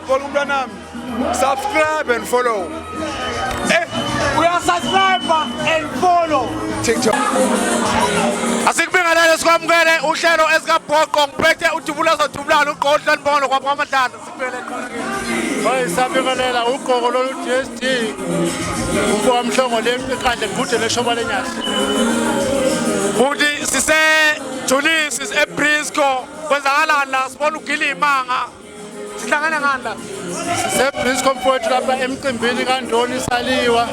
Uyabona umntwanami. Subscribe and follow. Eh, uyasubscribe and follow. TikTok. Asikubingelele sikwamukele uhlelo esikabhoqo ngiphethe udubula zodubulana ugqoka uhlonibongo kwakwamadlana sikubingelele qala. Hayi sabingelela ugqoko lolu DSD. Umfo wamhlongo leqikadle kude neshoba lenyasi. Futhi sise Julis eBriscoe kwenzakalani la sibona ugila imanga sihlangene ngani la Sisebrisco mfowethu lapha emcimbini kaNdoni Saliwa.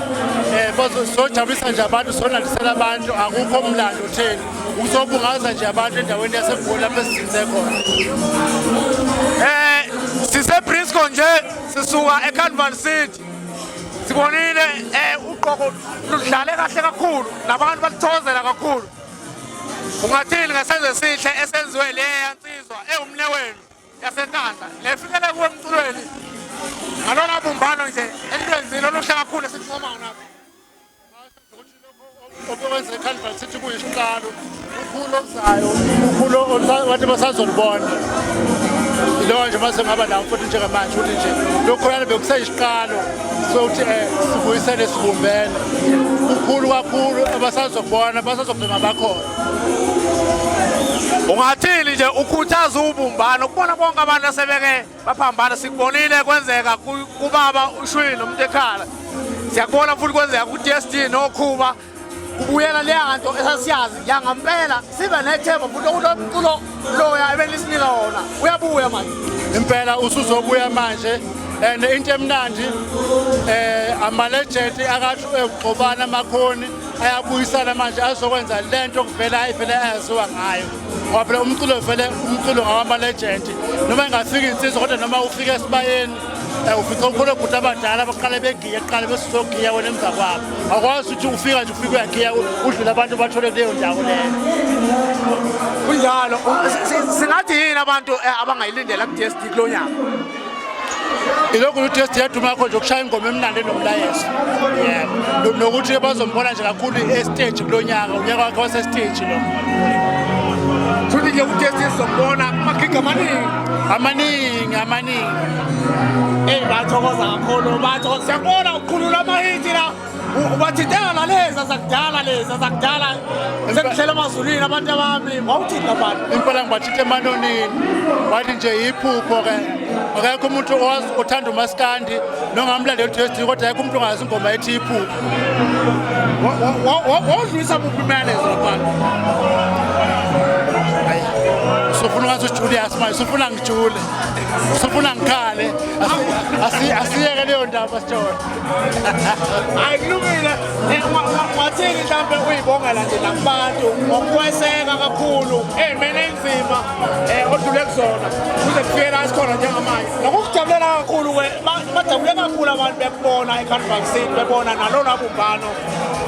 Eh bazojabulisa nje abantu sonandisela abantu akukho umlando utheni. Ukusobungaza nje abantu endaweni yaseGoli lapho esizinze khona. Eh siseBriscoe nje sisuka eCarnival City. Sibonile eh uqoko ludlale kahle kakhulu nabantu balithozela kakhulu. Ungathini ngesenzo esihle esenziwe leya nsizwa ewumnewenu yaseNkandla lefikele kuwe emculweni ngalona bumbano nje elilwenzile oluhle kakhulu esikuncomayo nabo. Obekwenza eCarnival City kuyisiqalo ukhulu okuzayo ukhulu abantu basazolubona ilowo nje mase ngaba nawo futhi njengamanje ukuthi nje lokhuyana bekuseyisiqalo sokuthi um sibuyisele sibumbene kukhulu kakhulu abasazokubona basazobhema bakhona. Ungathini nje ukhuthaza ubumbano kubona bonke abantu asebeke baphambana sikubonile kwenzeka kubaba ushwini umuntu ekhala siyakubona futhi kwenzeka ku-DSD nokhuba kubuyela leya nto esasiyazi yangampela sibe nethemba futhi ukuthi umculo loya ebelisinika wona uyabuya manje. Impela usuzobuya manje and into emnandi eh ama-legend akathi ekugxobana amakhoni ayabuyisana manje azokwenza lento kuvela ivele ayaziwa ngayo ngoba phela umculo vele umculo ngawama-legend noma ingafika insizwa kodwa noma ufike esibayeni eh, ufica ukhona obhuti abadala baqale begiye kuqala bese uzogiya wena emva kwabo akwazi ukuthi ufika nje ufike uyagiya udlule abantu bathole kuleyo ndawo leyo. Kunjalo singathi yini abantu eh, abangayilindela ku-DSD kulo nyaka? Ilokhu uDSD yaduma yakho nje ukushaya ingoma emnandi enomlayezo. Yebo. Nokuthi bazombona nje kakhulu e-stage kulo nyaka, unyaka wakhe wase-stage lo. Futhi nje uDSD sizombona kumagiga amaningi. Amaningi, amaningi. Eyi bathokoza kakhulu, bathokoza. Siyakubona uqhulula amahithi la. Ubathinteka naleza zakudala leza zakudala sekuhlela emazulwini abantu abami wawuthini labantu? Impela ngibathinte emanonini wathi nje yiphupho ke akekho umuntu owazi othanda umaskandi nongamlandela uDSD kodwa akekho umuntu ongazi ingoma ethi iphupho. Wawudlulisa muphi umyalezo labantu? Usufuna ungathi uJulius manje usufuna ngijule usufuna ngikhale asiyeke leyo ndaba sithole. Hayi kulungile. Eh, Ungathini mhlawumbe uyibongela nje nakubantu ngokweseka kakhulu ey'meni enzima um odlule kuzona kuze kufike la sikhona njengamanje. Nokukujabulela kakhulu-ke bajabule kakhulu abantu bekubona e-Carnival City bebona nalona bumbano.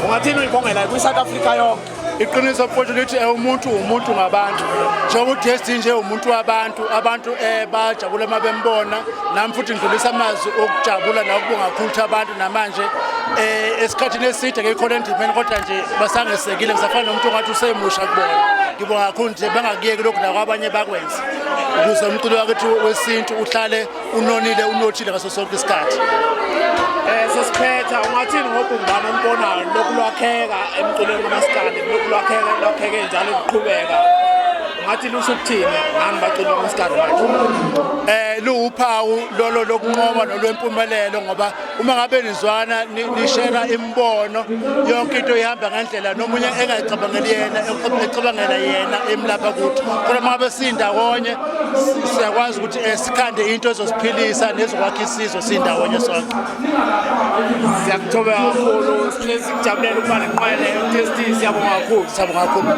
Ungathini uyibongela kwi-South Africa yonke? Iqiniso mfowethu lithi eh, umuntu umuntu ngabantu njengoba uDSD nje umuntu wabantu abantu eh bajabula uma bembona nami futhi ngidlulisa amazwi okujabula nokubonga kakhulu ukuthi abantu namanje eh esikhathini eside ngikhona endimeni kodwa nje basangesekile ngisafana nomuntu ongathi usemusha kubona ngibonga kakhulu nje bangakuyeki lokhu nakwabanye bakwenze ukuze umculo wakithi wesintu uhlale unonile unothile ngaso sonke isikhathi. Eh sesiphetha ungathini ngobumbano onibonayo lokhu lwakheka emculweni kamaskandi lokhu lwakheka lwakheke njalo luqhubeka ungathi lusho ukuthini ngani baculi bamaskandi manje? Eh luwuphawu lolo lokunqoba nolwempumelelo ngoba uma ngabe nizwana nishera imibono yonke into ihamba ngendlela nomunye engayicabangeli yena ecabangela yena emlapha kuthi kodwa uma ngabe sindawonye siyakwazi ukuthi eh, sikhande into ezosiphilisa nezokwakha isizwe sindawonye sonke. Siyakuthobeka kakhulu sihlezi sikujabulela ukuba nenqwele uTSD siyabonga kakhulu. Siyabonga kakhulu.